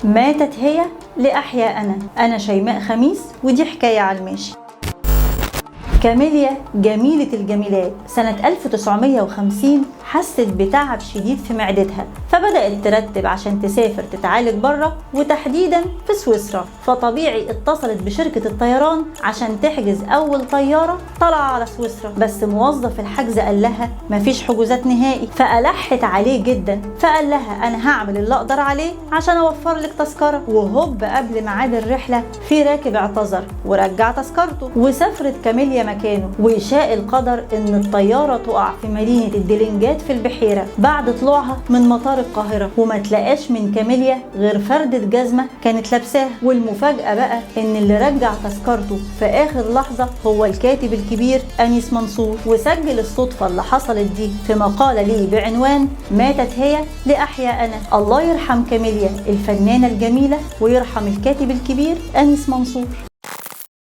ماتت هي لأحيا أنا. أنا شيماء خميس، ودي حكاية على الماشي. كاميليا جميلة الجميلات سنة 1950 حست بتعب شديد في معدتها، فبدأت ترتب عشان تسافر تتعالج بره وتحديدا في سويسرا. فطبيعي اتصلت بشركة الطيران عشان تحجز أول طيارة طالعة على سويسرا، بس موظف الحجز قال لها مفيش حجوزات نهائي، فألحت عليه جدا، فقال لها أنا هعمل اللي أقدر عليه عشان أوفر لك تذكرة. وهوب قبل ميعاد الرحلة في راكب اعتذر ورجع تذكرته وسافرت كاميليا مكانه. وشاء القدر ان الطيارة تقع في مدينة الدلنجات في البحيرة بعد طلوعها من مطار القاهرة، وما تلاقاش من كاميليا غير فردة جزمة كانت لابساها. والمفاجأة بقى ان اللي رجع تذكرته في اخر لحظة هو الكاتب الكبير أنيس منصور، وسجل الصدفة اللي حصلت دي في مقالة ليه بعنوان ماتت هي لأحيا أنا. الله يرحم كاميليا الفنانة الجميلة، ويرحم الكاتب الكبير أنيس منصور.